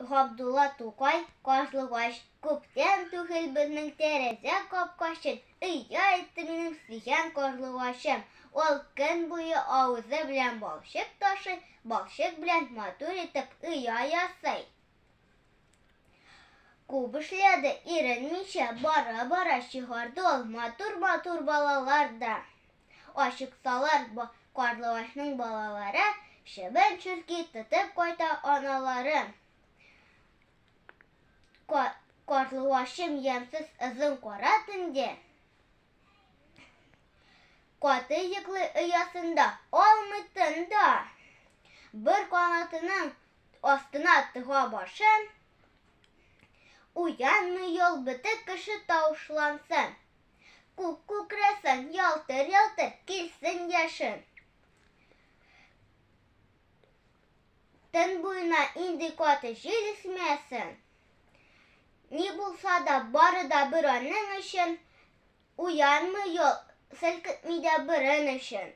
Габдулла Тукай, Карлыгач, Күптән түгел безнең тәрәзә капкачын Оя итте минем сөйгән карлыгачым. Ул көн буе авызы белән балчык ташый, балчык белән матур итеп оя ясый. Күп эшләде, иренмичә, бара-бара чыгарды ул матур-матур балалар да. Ачыксалар, карлыгачның балалары чебен-черки тотып кайта аналары. Карлыгачым ямьсез озын кара төнде. Каты йоклый оясында, алмый тын да. Бер канатының астына тыга башын. Уянмый ул, бөтен кеше тавышлансын. Күк күкрәсен, ялтыр-ялтыр килсен яшен. Төн буена инде каты җил исмәсен. Ни булса да, бары да бер аның өчен, уянмый ул, селкетми дә борын өчен.